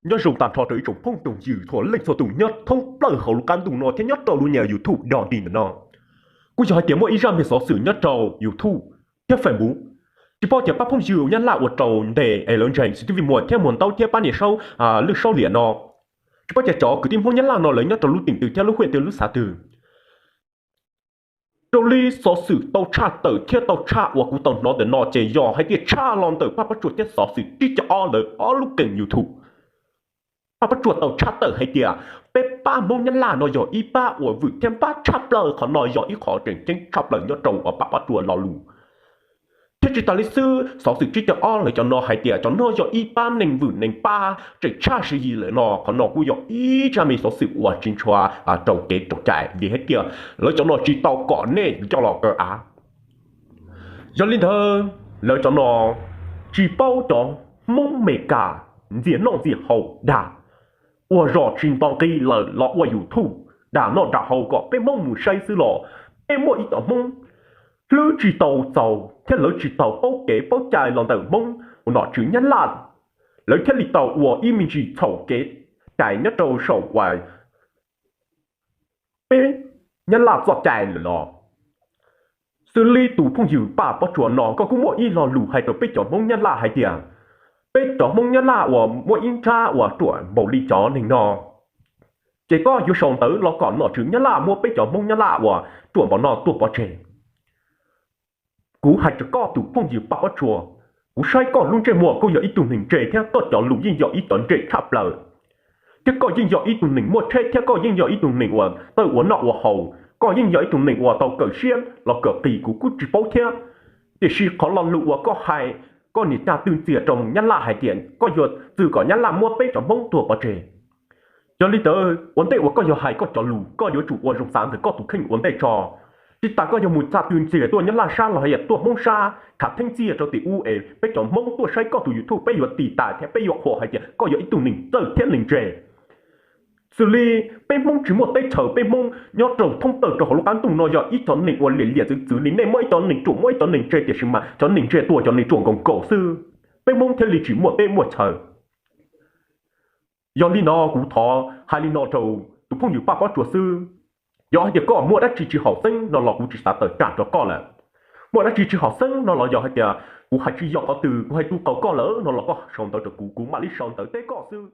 Nyob zoo tag nrho rau ib tsoom phooj tsoom ywg txhua leej txhua tus nyob thoob plaws hauv lub qab ntuj no thiab nyob rau lub niag YouTube dog dig ntawm no. Kuj yog hais tias muaj ib zaj me xov xwm nyob rau YouTube thiab Facebook. Tsis paub tias pab phooj ywg Nyab Laj ua rau ntes es lawv ntseeg C T V Muas thiab Muas Ntaub thiab pab niam saub Lwj Saub Liam no, tsis paub tias cov kwv tij Hmoob Nyab Laj no lawv nyob rau lub teem twg thiab lub hwj twg lub xav twg. Raws li xov xwm tau tshaj tawm thiab tau tshaj uas kuv tau hnov ntawm no ces yog hais tias tshaj los ntawm Paj Pob Tsuas thiab xov xwm tsib caug ob lawv ob lub keeb YouTube. Paj Pob Tsuas tau tshaj tawm hais tias peb pab Hmoob Nyab Laj no yog ib pab uas vwm thiab npab tshaj plaws, qhov no yog ib qho tseem ceeb tshaj plaws nyob rau uas Paj Pob Tsuas lo lus. Thiab tsis tas li xwb, xov xwm tsib caug ob lawv cov no hais tias cov no yog ib pab neeg vwm neeg pab tseem tshaj siv yim lawm no, qhov no kuj yog ib zaj me xov xwm uas tsis ntshua raws kev raws cai vim hais tias lawv cov no tsis tau kom nej coj los kaw av. Yog li ntawd, lawv cov no tsis paub cov Hmoob Mes Kas ntxias noj ntxias haus dag, ua zog tsis nto nqi lawm los ua YouTube dag noj dag haus kom peb Hmoob mus saib xwb los peb muaj ib co Hmoob hlwb tsis tau txaus thiab lawv tsis tau paub kev paub cai los ntawm Hmoob uas nom tswv Nyab Laj, lawv thiaj li tau ua ib me ntsis txhaum kev cai nyob rau saum uas peb Nyab Laj txoj cai lawm los. Xws li tus phooj ywg Paj Pob Tsuas no, koj kuj muaj ib lo lus hais rau peb cov Hmoob Nyab Laj hais tias peb cov Hmoob Nyab Laj uas muaj ib nrab uas ruam npaum li cov neeg no, ces koj yuav sau ntawv los kom nom tswv Nyab Laj muab peb cov Hmoob Nyab Laj uas ruam npaum no tua pov tseg. Kuv hais rau koj tus phooj ywg Paj Pob Tsuas, kuv saib koj lub ntsej muag koj yog ib tug neeg ntse thiab koj cov lus yeej yog ib cov ntse tshaj plaws, thiab koj yeej yog ib tug neeg muaj tsheb thiab koj yeej yog ib tug neeg uas tau ua noj ua haus, koj yeej yog ib tug neeg uas tau kawm siab los kawm qis kuv kuj tsis paub thiab. Tiam sis qhov lo lus uas koj hais, koj niam caj twg ntxias rau Nyab Laj hais tias koj yuav txwv kom Nyab Laj muab peb cov Hmoob tua pov tseg. Yog li ntawd ua ntej uas koj yuav hais koj cov lus koj yuav tsum ua zoo xav ntawm koj tus kheej ua ntej tso. Tsis tas koj yuav mus caj twg ntxias tuaj Nyab Laj sab los yog tuaj Hmoob sab, tham theeb txiaj rau tim ub es peb cov Hmoob tuaj saib koj tus YouTube peb yuav tiv tas thiab peb yuav qhuas hais tias koj yog ib tug neeg txawj thiab neeg ntse. Xws li peb Hmoob tsis muaj teb chaws, peb Hmoob nyob rau thoob plaws rau hauv lub qab ntuj no yog ib cov neeg uas liam liam txwv txwv li nej, muaj ib cov neeg ruam muaj ib cov neeg ntse, tiam sis mas cov neeg ntse tua cov neeg ruam nkaus nkaus xwb, peb Hmoob thiaj li tsis muaj teb muaj chaw. Yog li no kuv thov hais li no rau tus phooj ywg Paj Pob Tsuas xwb. Yog hais tias koj muaj dab tsi tsis haum xeeb no los kuv tsis xav tawm tsam rau koj lawm. Muaj dab tsi tsis haum xeeb no los yog hais tias kuv hais tsis yog qhov twg, kuv hais tu qau koj lawm no los koj sau ntawv rau kuv, kuv mam li sau ntawv teb koj xwb.